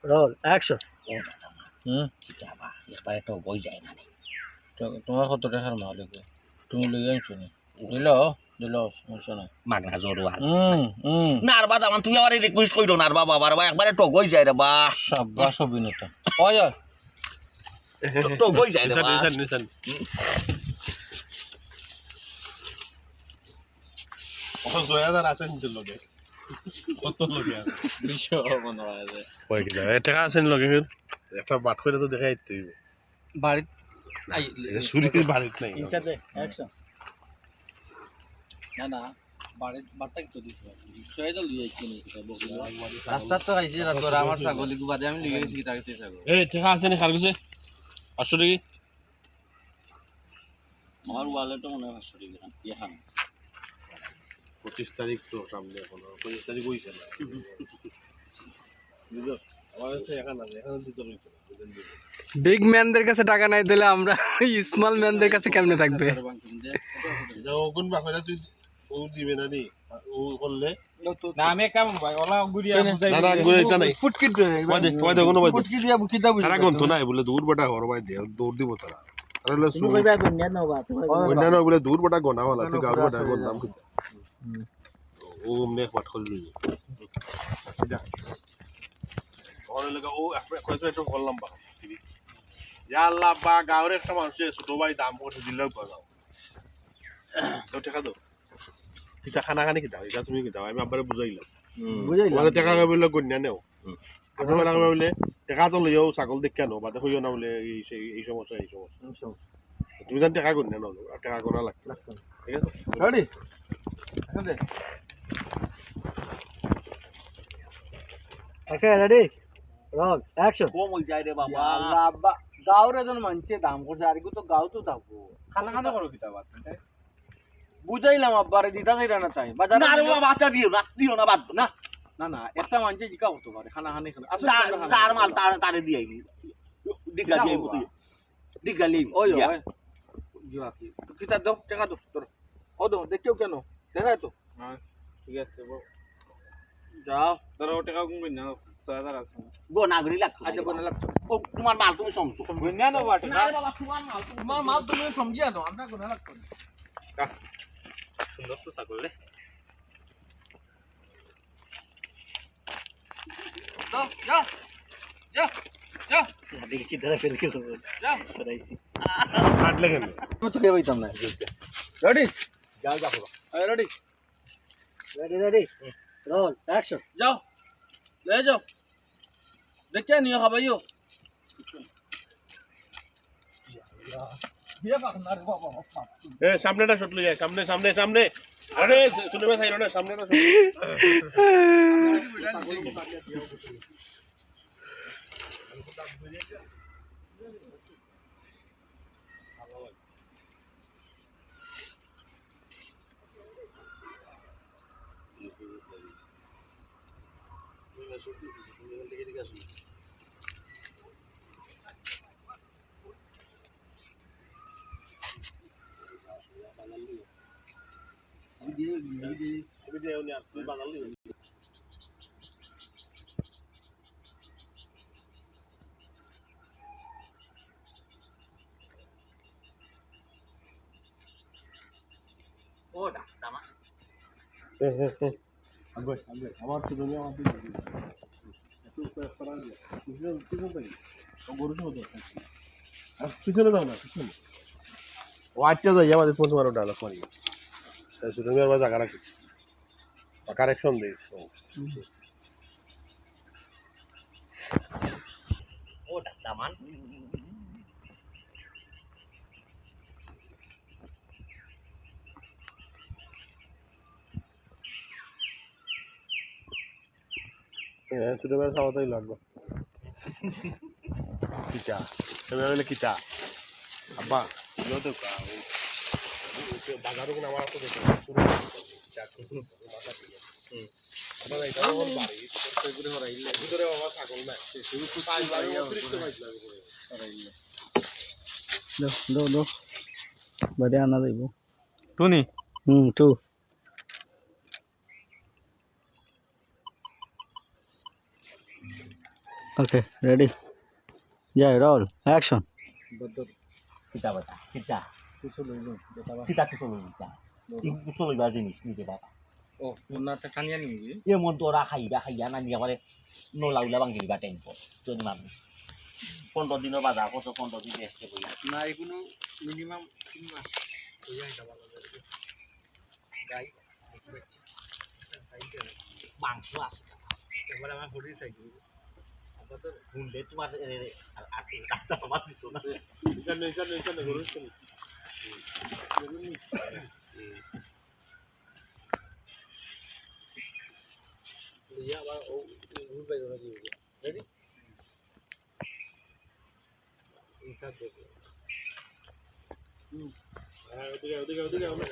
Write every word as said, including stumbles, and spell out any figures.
Role, action. ও দাদা, মা, হুম? কিতা বা, একবারে টক অই যায় না নি? তো-, তোমার কত টেকার মাল অইবে? তুমি লই আনছো নি? দিল, দিল, সমস্যা নাই। মাগনা জরুয়া। হুম, হুম। না রে বা, দামান, তুমি আমারে রিকোয়েস্ট কইরো না রে বা, বাবা রে বা, একবারে টক অই যায় রে বা। সাব্বাস অভিনেতা। ওই, ওই। ট-, টক অই যায় রে বা। নিশান, নিশান, নিশান। ও জয়া দার আছে কিন্তু লগে। কত লগে আছে? দুইশো মনে হয় আছে। কয় কিতা? এ, টেকা আছে নি লগে ফির? একটা বাট করে তো দেখাই তুই। বাড়িত আই, এটা চুরি করে বাড়িত নাই। ইনসাইডে, অ্যাকশন। না, না, বাড়িত, বাড়িত তো দিছে। চয়ে তো লইয়া আইছি নি, এটা বকরি। রাস্তাত তো খাইছি, রাত ধরে আমার ছাগল, ইগু বাদে আমি লইয়া গেছি, কিতা কিতা ছাগল। এই, টেকা আছে নি, কার গেছে? পাঁচশো টেকা? আমার ওয়ালেটও মনে হয় পাঁচশো টেকা, ইয়া খান। পঁচিশ তারিখ তো সামনে, এখনো পঁচিশ তারিখ অইছে না। বুঝছো? আমার কাছে এখন আছে, এখন দিতে অইছে না, বুঝলেন? বিগ ম্যানদের কাছে টাকা নাই, তাহলে আমরা স্মল ম্যানদের কাছে কেমনে থাকবে? এটা ওগুন বাপেরা তুই ও দিবে না নি, ও করলে। না, আমি এক কাম ভাই, ওলা ঘুরিয়া কেনে? বুঝাই না, না, দিলে। ঘুরে এটা নাই। ফুটকিট রে, ওই দে, ওই দে, কোনো ওই দে। ফুটকিট দিয়া কিতা বুঝি তারা না। গন্ত নাই, বলে, "দৌড় বেটা, হর ভাই দে, দৌড় দিব তারা।" আরে লো, তুমি কইবা, "গন্যা নাও বা, তুমি কইবা।" গন্যা নাও বলে, "দৌড় বেটা, গনা ওয়ালা, তুই গাউর বেটা, গন্ডাম কিতা?" হুম। ও মেঘ পাঠ করে লইবে। এটা। ওর লাগা ও এক, এক, কয়েকটা একটু করলাম বা। ইয়া আল্লাহ, বা গাউর একটা মানুষের ছোট ভাই দাম করছে, দিলেও পাওয়া যাও। তো টেকা দাও। কিতা খানা খানি কিতা? এটা তুমি কিতা? আমি আব্বারে বুঝাইলাম। হুম। বুঝাইলাম। তোমাদের টেকা খাবে বলে গন্যা নেও। হুম। আপনারা খাবে বলে টেকা তো লইও, ছাগল দেখিয়া নেও, বাদে কইও না বলে এই সেই, এই সমস্যা, এই সমস্যা। এই সমস্যা। তুমি জান টেকা গন্যা নেও, আর টেকা গনা লাগতো না। লাগতো না। ঠিক আছে? রেডি? এখন দে। Okay, ready? Roll, action. কম অই যায় রে বাবা। ইয়া আল্লাহ, আব্বা, গাউর এজন মানষে দাম করছে, আর এগু তো গাউ তো থাকবো। খানা খানা করো কিতা বাদ? বুঝাইলাম আব্বারে, দিতা চাইরা না তাই। বাজারে না রে নিলে বাবা, বাচ্চা দিও না, দিও না, বাদ দাও। না, না, না, একটা মানষে জিকা করতে পারে, খানা খানি খানা। আসলে যার, খানা খানি যার মাল খানা। তার, তারে দিয়াইবি। ডিগা না দিয়াইবি বাবা। তুই। ডিগা লিবি। ওই, ইয়া। ওই। জিও আকি। কিতা দাও, টেকা দাও, ধরো। ও দাও, দেখেও কেন? দেখায় তো। হ্যাঁ, ঠিক আছে, বল। যাও। ধরো, টেকা কম করি না, ছয় হাজার আছে। গো, না করি লাগতো না। আচ্ছা, গো, না লাগতো। ও, তোমার মাল তুমি সমঝো। গন্যা নেও বাটে। না রে বাবা, তোমার মাল তুমি, তোমার মাল তুমি সমঝিয়া নেও, আমরা গো, না লাগতো না। বাহ, সুন্দর তো ছাগল রে। যাও, যাও, যাও, যাও। দেখছি, ধরে ফেল করে। যাও। সরাইছি। কাটলে কেন? আমি তো খেয়ে পাইতাম না। রেডি? যাও, যাও, বাবা। এই, ready? Ready, ready. Roll, action. যাও। লয়ে যাও। দেখে নিও, খাবাইও। এ, সামনেটা শট লই যায়, সামনে, সামনে, সামনে। আরে, সু-, সুন্দর ভাই, সাইড না, সামনেটা শট। ও, ডাক্তার। এ, এ, এ। আগে, আগে, আমার তো দুনিয়া আমার দিকে। একটু উপরে করা যায়। পিছনে, পিছন থেকে। ও, গরু সহ দরকার। আর পিছনে দাও না, পিছনে। ও, আটকে যায়, আমাদের ফোন তোমার ওটা আলাপ করি। এই সুযোগে আবার জায়গা রাখিস। বা কারেকশন দিস। ও। ও, ডাক্তার মান। হ্যাঁ, ছোট ভাই খাওয়াতেই লাগবে। কিতা? ছোট ভাই বলে কিতা? আব্বা, ইয়ে তো কা-, ও, ও, ও, বাজারও কোনো আমার তো দেখে না। হুম। আমরা যাইতাম ওর বাড়ি, ওর তো ঘুরে হরাইলে। ভিতরে বাবা ছাগল না। পাঁচ লাখ, অতিরিক্ত পাঁচ লাখ করে। হরাইলে। দো, দো, দো। বাদে আনা যাইব। টুনি? হুম, টু। ওকে, রেডি। যাই, রোল, অ্যাকশন। কিতা বাতা, কিতা? কিতা কিতা লইবা? ই কিতা লইবার জিনিস নিজে বাবা। ও, ওনারটা টানিয়া নিবি? এমন তোরা খাইবা, খাইয়া না নিয়ে আমারে নলা উলা ভাঙি দিবা টেম্পো। যদি মানুষ পনেরো দিনও বাজার করছো, পনেরো দিন রেস্টে করি। না, এগুলো মিনিমাম তিন মাস হইয়া এটা ভালো লাগে। গাই, দেখতে পাচ্ছি। সাইডে মাংস আছে। একবারে আমার হরির সাইডে। আমরা তো হুনলে তোমার, এ, এ, আর, আর, রাস্তা তোমার দিত না। এখানে, এখানে, এখানে, গরুর সামনে। ইয়া, আবার ও, ও, ও, রেডি? ইনসার্ট দেখো। হুম। হ্যাঁ, ওদিকে, ওদিকে, ওদিকে, ওদিকে।